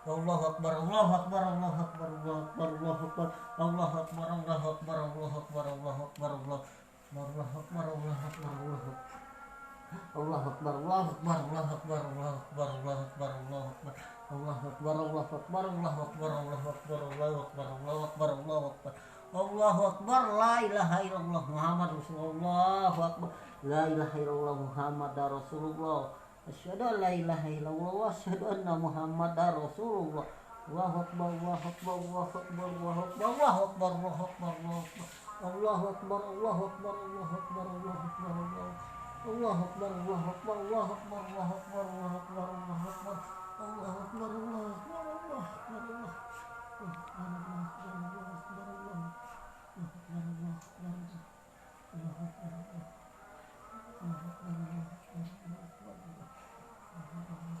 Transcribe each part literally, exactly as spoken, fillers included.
Allahu Akbar, Allahu Akbar, Allahu Akbar, Allahu Akbar, Allahu Akbar, Allahu Akbar, Allahu Akbar, Allahu Akbar, Allahu Akbar, Allahu Akbar, Allahu Akbar. Allahu Akbar, Allahu Akbar, Allahu Akbar, Allahu Akbar, Allahu Akbar, Allahu Akbar. Allahu Akbar, Allahu Akbar, Allahu Akbar, Allahu Akbar, Allahu Akbar, Allahu Akbar, Allahu Akbar. Allahu Akbar, la ilaha illallah Muhammad Rasulullah. Allahu Akbar, la ilaha illallah Muhammad Rasulullah. Asyhadu an la ilaha illallah wa asyhadu anna Muhammadar Rasulullah. Allahu Akbar, Allahu Akbar, Allahu Akbar, Allahu Akbar, Allahu Akbar, Allahu Akbar, Allahu Akbar, Allahu Akbar, Allahu Akbar, Allahu Akbar, Allahu Akbar, Allahu Akbar. Allahu Akbar, Allahu Akbar, Allahu Akbar, Allahu Akbar, Allahu Akbar. Allahu Akbar, Allahu Akbar, Allahu Akbar, Allahu Akbar, Allahu Akbar, Allahu Akbar.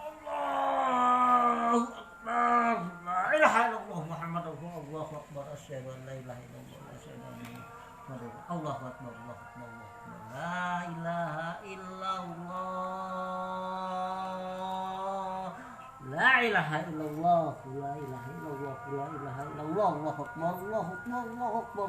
Allahu Akbar. La ilaha illallah Muhammadur Rasulullah. Allahu Akbar. Asyhadu an la ilaha illallah. Asyhadu anna Muhammadar Rasulullah. Allahu Akbar. Allahu Akbar. Allahu Akbar. La ilaha illallah. La ilaha illallah. La ilaha illallah. La ilaha illallah. Allahu Akbar. Allahu Akbar. Allahu Akbar.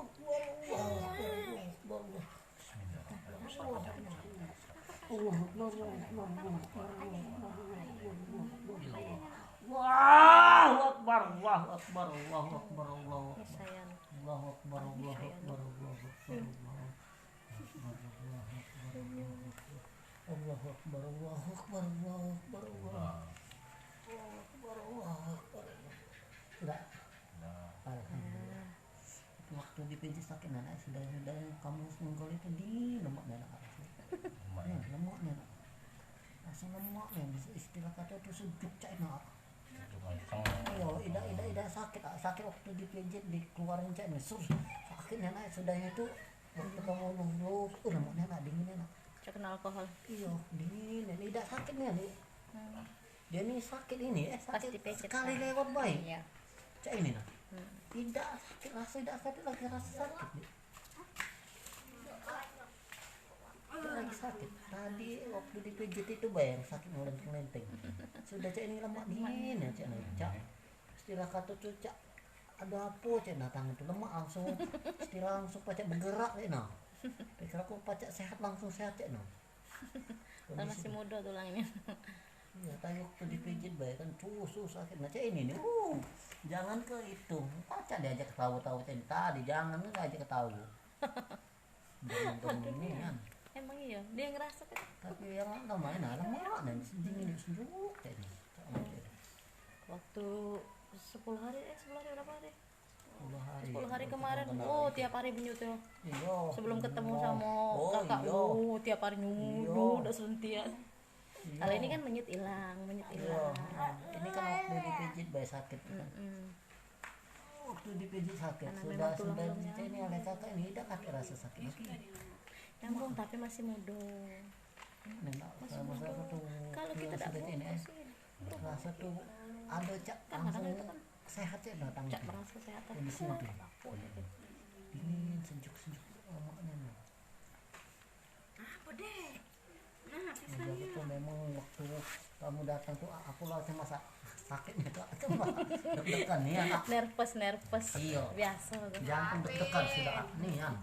Allahu Akbar, Allahu Akbar, Allahu Akbar. Bismillahirrahmanirrahim. Allahu Akbar, Allahu Akbar, Allahu Akbar, Allahu Akbar. Allahu Akbar, Allahu Akbar, Allahu Akbar, Allahu Akbar. Allahu Akbar, Allahu Akbar, Allahu Akbar, Allahu Akbar. Allahu Akbar, Allahu Akbar, Allahu Akbar, Allahu Akbar, Allahu Akbar. Sudah? Sudah. Alhamdulillah. Waktu dipijit sakit, nak, sudah, sudah kamu senggol itu dingin lemaknya, nak, rasanya. Lemaknya. Hmm, lemaknya, nak. Langsung lemaknya, istilah kata tu sejuk cak, nak. Iyo, idak, idak, idak sakit, ah, sakit waktu dipijit, dikeluarin cak ni, sur, sakitnya, nak, sudahnya tu, waktu kamu lus, lus, uh, lemaknya, nak, dinginnya, nak. Cak kena alkohol. Iyo, dinginnya, idak sakitnya, ni. Hmm. Dia ni sakit ini, eh, sakit. Pas dipijit, sekali ah, lewat bae. Iyo. Cak ini, nah. Hmm. Idak sakit, rasa idak sakit lagi, rasa sakit, ni. Cak lagi sakit. Tadi waktu dipijit itu bae yang sakit ngelenteng-lenteng. Sudah cak ini lemak dingin ya, cak, nah, cak. Istilah kata tu, cak, ada apa, cak, nah, tangan tu lemak langsung. Istilah langsung pacak bergerak, cak, nah. Pikir aku pacak sehat, langsung sehat, cak, nah. Kalau masih muda tulang ini. Iyo, tapi waktu dipijit bae kan, tuh, tuh, sakit. Nah, cak ini nih, uh, jangan ke itu. Pacak diajak ketawa-tawa, cak ini. Tadi jangan diajak ketawa. Jangan ini kan. Emang iyo, dia ngerasa kan? Tapi yang lama ini, lama, nah, dingin, sejuk, cak ini. Waktu sepuluh hari, eh, sepuluh hari berapa hari? Sepuluh hari. Sepuluh hari kemarin, oh, tiap hari menyut yo. Iyo. Sebelum ketemu samo kakak, oh, tiap hari nyut, dak senentu. Iyo. Kalau ini kan menyut ilang, menyut ilang. Nah, ini kan waktu dipijit bae sakit kan. Mm-mm. Waktu dipijit sakit, karena sudah memang tulang sembilan ini oleh kakak ini dak katek rasa sakit lagi. Nyambung, tapi masih muda. Masih muda. Kalau kita dak bungkus ini, rasa tu ada cak kan, langsung sehat cak datang. Cak merasa sehat. Kondisi tu. Dingin, sejuk-sejuk lemaknya. Apa deh? Nah, pisangnya. Itu memang waktu kamu datang tu, aku lah cemas, sakitnya tu, cemas. Deg-degan ni, anak. Nervous, nervous. Iyo. Biasa tu. Jantung deg-degan sudah, ni, kan.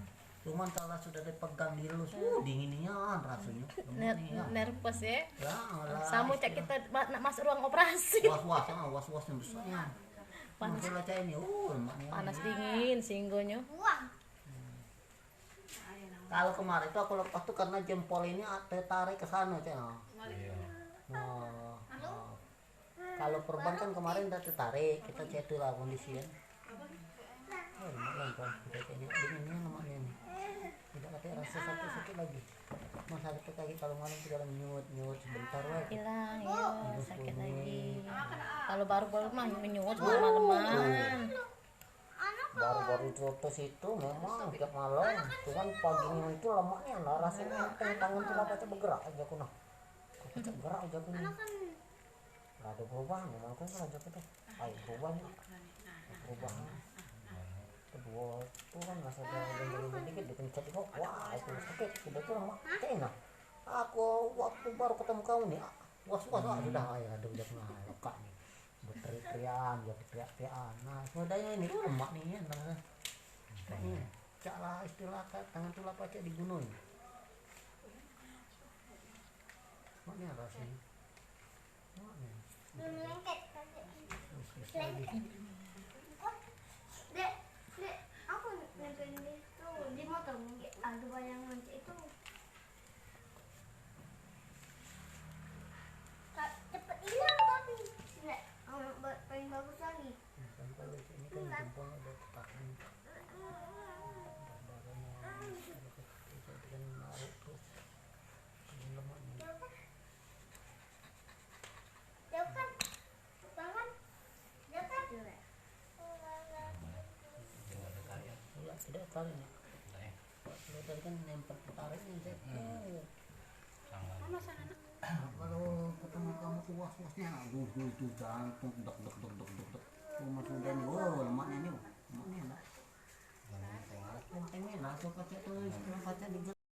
Cuman kalau sudah dipegang, dielus, uh, dingin nian rasanya. Ner-, nervous, ya? Ya, lah, sama cak kita ma-, nak masuk ruang operasi. Was-was, ah, was-was yang besar, ya. Panas. Mungkin lah cak ini, uh, lemaknya. Panas dingin, singgonyo. Kalau kemarin itu aku lepas tuh karena jempol ini tertarik ke sana, cak. Iyo. Nah, nah. Kalau perban kan kemarin udah tertarik, kita cek tuh lah kondisi kan. Oh, lumayan kan, udah kayaknya dingin nih lemaknya nih. Tidak ada rasa sakit-sakit lagi. Mas sakit kaki kalau malam tuh dalam nyut-nyut sebentar wae. Hilang, iyo, sakit lagi. Kalau baru-baru mah menyut malam-malaman. Baru-baru putus itu memang tiap malam, cuman paginya itu lemaknya lah, rasanya enteng, tangan tu lah pacak bergerak aja aku nah. Pacak bergerak aja aku ni. Lah ada perubahan memang aku lah aja aku tuh. Ayo berubah ni. Berubah ni. Kedua tu kan rasa ada yang dikit dipencet itu, wah, itu sakit. Sudah tu lemak cak nah. Aku waktu baru ketemu kamu ni, was-was lah sudah, ayo ada udah kena lekak ni. Beteriak-teriakan, ya beteriak-teriakan. Nah, sebenarnya ini lemak ni kan, nah. Ini, cak lah istilah ka-, tangan tu lah pacak diguno. Maknya rasanya. Maknya. Terus, terus lagi. Dek, dek, aku nonton Tidak tarik ni. Kalau tadi kan nempel tarik ni, saya, hmm, oh. Sama. Mana sana, nak? Kalau ketemu kamu tuh was-wasnya, aduh, tuh, tuh, jantung, dek, dek, dek, dek, dek, dek. Tuh, Mas Uda nih, oh, lemaknya nih, lemaknya enak. Entengnya lah, tuh, kaca tuh, istilah kaca di